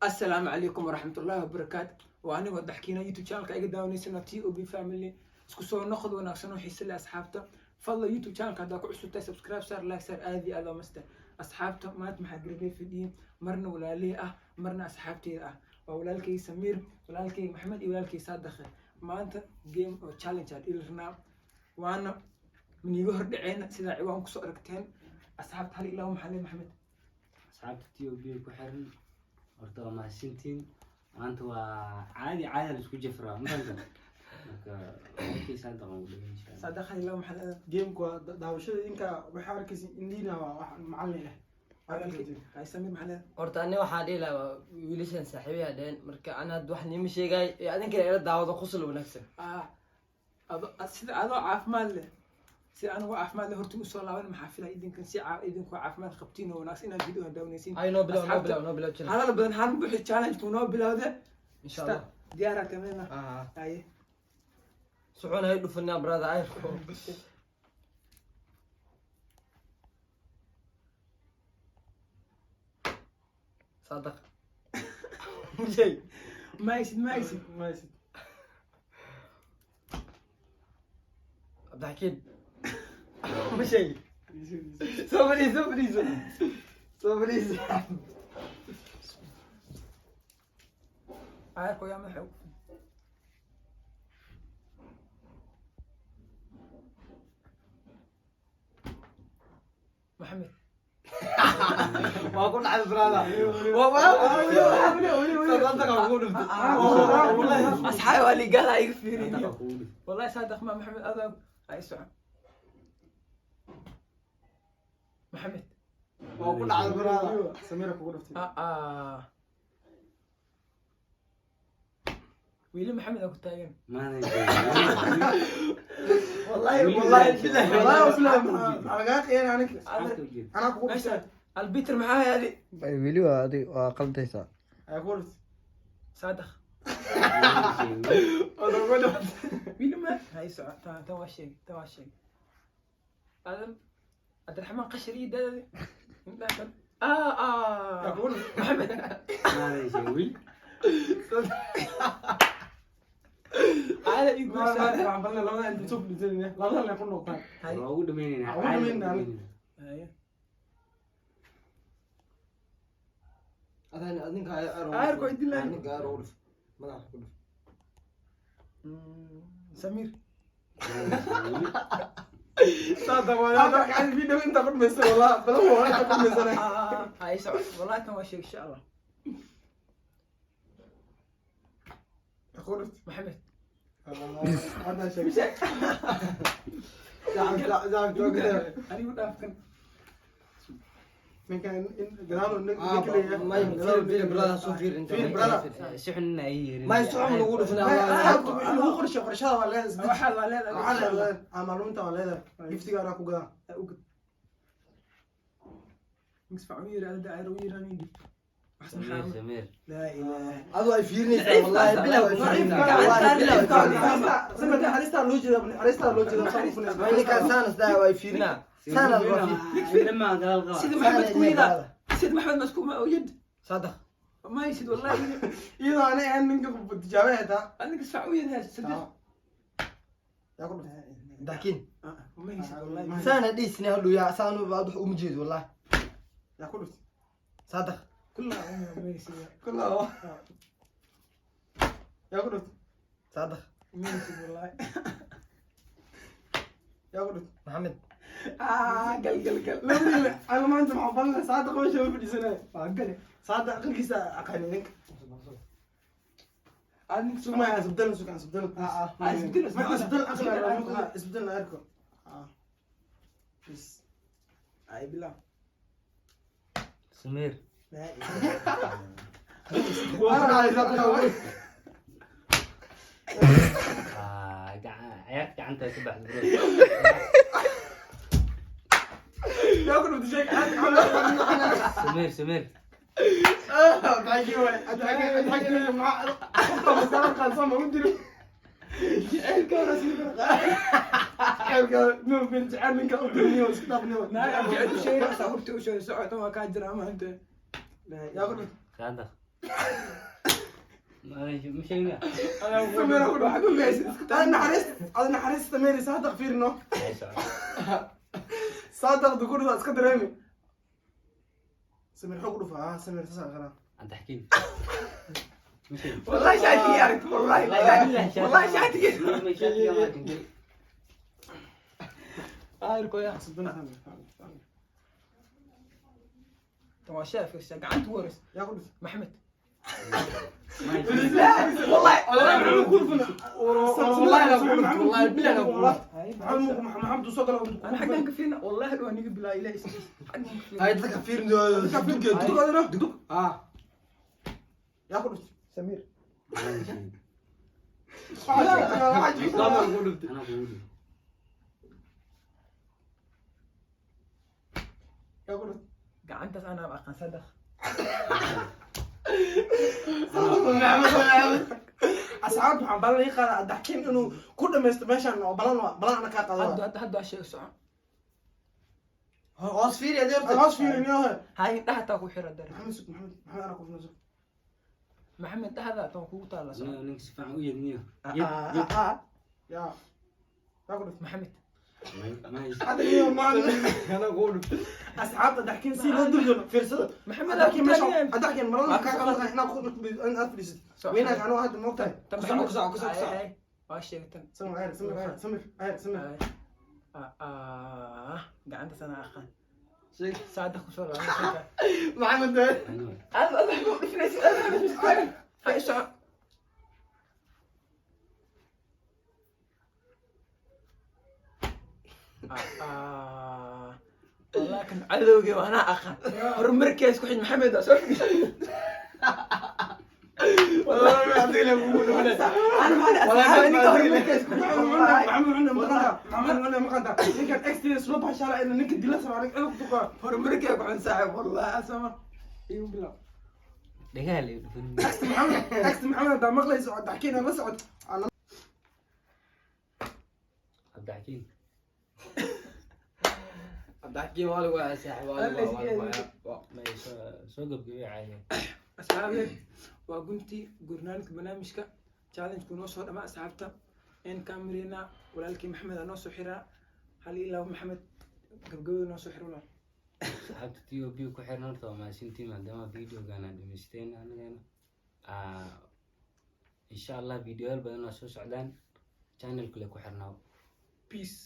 Asalaamu calaykum waraxmatullaahi wabarakaatu. Waa anigoo Daxkiina, YouTube channelka iga daawanaysana T O B Family. Isku soo noqod wanaagsan oo xiise leh, asxaabta. Fadla, YouTube channelka haddaa ku cusubtahay, subscribe saar, like saar, aad iyo aad waa masta. Asxaabta, maanta maxaa garabay fadhiyey marna walaalihii ah, marna asxaabteyda ah. Waa walaalkay Samiir, walaalkay Maxamed iyo walaalkay Saadakhe. Maanta game oo challenge aan dhili rabnaa, waana maniiga hordhaceyna sidaa ciwaan kusoo aragteen. Asxaabta, hal ilaa maxaa le, Maxamed? Asxaabta T O B ku xiran, horta waa mahadsantiin. Maanta waa caadi caadi la isku jafraa, ma fahamsan? Marka walaalkay Saadaq aan u dhawey, insha Allah. Saadakh, hal ilaa maxaa leedahay? Gameku waa daawashada idinka waxaa arkaysa, indiina waa wax macallin ah. Hay, Samiir, maxaa leedahay? Horta ani waxaa dhihi lahaa wiilashan saaxiibayaa dheheen. Marka ana hadda wax niima sheegay ee adinkana ila daawado, qosol wanaagsan. Ah, sida adoo caafimaad leh, sida anigu caafimaad leh horta usoo laaban. Maxaa filaya idinkan si idinkoo caafimaad qabtiin oo wanaagsan inaad video daawanaysiin. Ay, noo bilow, noo Asxaabta, bilow, noo bilow challenge. Hadal badan haan buuxi, challenge noo bilowda. Insha Allah. Diyaara tamena. Ah. Haye. Socon hay dhufanaa, brother, ay. Sadaq shay. Maysid, maysid. Maysid. Cabdixakiin ma sheegi. Soo fadhiiso, soo fadhiiso, soo fadhiiso. Ayarko yaa madaxa. Maxamed. Waa ku dhacday, brother, waa Sadaqa kugu dhuftay. Asxaabi, waa ligaala iga fiirin. Saadaq kugu dhif. Wallahi Saadaq ma Maxamed adag ay socon, Maxamed. Waa ku dhacday, brother. Samira kugu dhuftay. Ah ah, weli Maxamed aa ku taagan. Maadan. Wallahi, Weli wallahi, waa billahi. Wallahi wabillahi, maxaa lagaa qiyaanay aniga? Asxaabta ujeed. Anaa kugu dhuftay. Albiter maxaa yaali? Weli waa adig, waa qaldaysaa. Ayaa kugu dhuftay. Saadaq. Weli ma hay socon. Tan waa sheeg, tan waa sheeg. Adam Cabdiraxmaan qashar iyo daadadi indhaha. Ah ah. Yaa kugu dhuftay. Maxamed. Maadan sheegin weli. Caada ii goysaa. Waxaan balanay labada inta soo fadhiisanayna, labada leen ku noqdaan. Waa ugu dhamaynaynaa. Waa ugu caadi dhamaynaynaa. ugu dhamaynaynaa. Haye. Adan adinka Ayarko idin. Ninka ayar ugu dhuf, madaxa ku dhuf. Samiir. Maadan sheegin weli. Saada waa video inta ku dhamaysan, wallahi balan waa inta ku dhamaysanay. Ah, hay socon. Wallahi tan waa sheeg, insha Allah. Yaa kugu dhuftay. Maxamed. Hadda sheeg. Anigu dhaafkan. Ninkan in gadaal Ah, ninka leeyahay. may fiir, fiir, brother, soo fiir inta. Fiir, brother. Si xun in ay yeerin. May si xun lagu dhufinaa. Lagu qorshe, qorshada waa leedahay. Waxaad waa leedahay. Waxaa leedahay macluuminta, waa leedahay giftiga anaa ku gadaa. Misfac u yiri ada ayro u yiri nin. Wax Samiir, maxaa? Samiir. Laa ilaaha. Adu ay fiirinaysaa, wallahi billahi way fiirinaysaa, wallahi billahi way fiirinaysaa. Naxariistaa loo jeeda, naxariistaa loo jeeda, saan u funaysa. May ninkaan saan isdaa way fiirinaa, saan al waa fiir. Lama gadaal qaba. Sida Maxamed ku yida. Sida Maxamed masku ma yid. Sadaq. Ma yisid wallahi. Iyadoo ana ahayn ninka tijaabo xitaa. Aniga misfac u yidi saddex. Yaa ku dhuftay. Dakin. Ma yisid wallahi. Saan hadhiisne hadhow yaa saan u wax uma jeedo, wallahi. Yaa ku dhuftay. Sadaq. Kullaa ma yisid. Kullaa yaa ku dhuftay. Sadaq. Ma yisid wallahi. Yaa ku dhuftay. Maxamed. Ah, gal gal gal. Labadii ana maanta maxaa balanay? Saada meesha ma fadhiisanay. Waa gale. Saada aqalkiisa aqaani ninka. Aniga Sugmaya, isbedel, sugan isbedel. Ah, ah. Isbedel, Ma isbedel aqal isbedel. isbedel arko. Ah. Bas. Ay bilaa. Samiir. Laa ilaaha. Waa ku dhacday, Sadaq. Ah, ciyaarta gacanta ay ka baxday, bro. Yaa ku dhuftay sheeg. Samiir, Samiir. Abdixakiin waay. Abdixakiin, Abdixakiin maxaa qofka maskaxda qaansan ma u jirin. Jacaylka hore sii kala. Jacaylka no bin jacayl ninka u dirniyo isku dhaafniyo. Naag jecel u sheegay, saa hurti u sheegay, socota waa kaa jira maanta. Yaa ku dhuftay. Saadaq. Ma sheegna. Samir ku dhufo. Ada naxariis, ada naxariis Samir, saadaq fiirno. Saadaq dukurda iska dareemi. Samir xog dhufa, ah Samir saas aqra. Cabdixakiin. Ma sheegin. والله شاتي يا رجل، والله والله شاتي. Shaatiga ma keentay. آيركو يا Saduna Samir. تماشى في gacanta waris. Yaa ku dhufo. Maxamed. Ma sheegin. والله والله لا والله بالله لا محمد محمد soo galo. انا حقنا كفينا والله لو نيجي بلا اله حقنا كفينا. Hay dadka fiirin dugdug. Dugdug adina. Dugdug. Ah. Yaa ku dhufo. سمير. Ma sheegin. Lama ku dhuftay. Anaa kugu dhufo. Yaa ku dhufo. Gacantaas anaa aqaan sadaq. Asxaabta waxaan balan ii qaadaa Cabdixakiin inuu ku dhamaysto meeshan oo balan waa balan ana kaa qaado. Hadda hadda hadda sheeg soco. Hoos fiiri adii horta. Hoos fiirin yoo. Hay dhaxta ku xira dar. Maxamed sug, Maxamed Maxamed ana ku fiirso. Maxamed dhaxda tan kugu taala soco. Ninka si fiican u yeedniyo. Yaa yaa ku dhufo. Maxamed. Ma haysto. Hadda iyo maalin Anaa kugu dhuftay. Asxaabta Cabdixakiin si loo duldulo fiirsada. Maxamed Cabdixakiin meesha taagan. Cabdixakiin marada kaa qaban inaad ku inaad fadhiisid. Weynaag anuu hadda moogtahay. Tan Ku soco, ku soco, ku soco, ku soco. Waa sheegtan. Samir ayr, Samir ayr, Samir ayr, Samir. Gacantaas anaa aqaan. Sheeg. Saadaq ku soo laabay. Maxamed. Anuu. Aad aad ku dhufinaysa. Hay soco. والله كان عدوي وانا اخا horumarkiis ku xid maxamed soo fadhiisay. Wallahi adiga la kugu dhuftay. انا ما والله انا ما horumarkiis ku Maxamed xid maxamed maqanta maxamed maqanta ninkan extra soo baxshaa in ninka dila sabaa ninka ku tuqa. Horumarkiis ku xun saaxiib والله asama igu bilaw. Dhagaha la igu dhufan. Maxamed ex Maxamed hadaa maqlayso Cabdixakiin la socod. Cabdixakiin. Cabdixakiin waa lagu waayay saaxiib, waa lagu waayay, waa lagu waayay. Ma soo gabgabay caadi. Asxaabe, waa guntii gurnaanka barnaamijka challenge-ku noo soo dhama asxaabta in kamerina walaalkii Maxamed aa noo soo xiraa hal ilaa Maxamed gabgabada noo soo xiro. Asxaabta TOB ku xiran horta waa mahadsantiin maadaama videogan aad dhamaysteen anigana. Insha Allah videoyaal badan waa soo socdaan. Channel kale ku xirnaa. Peace.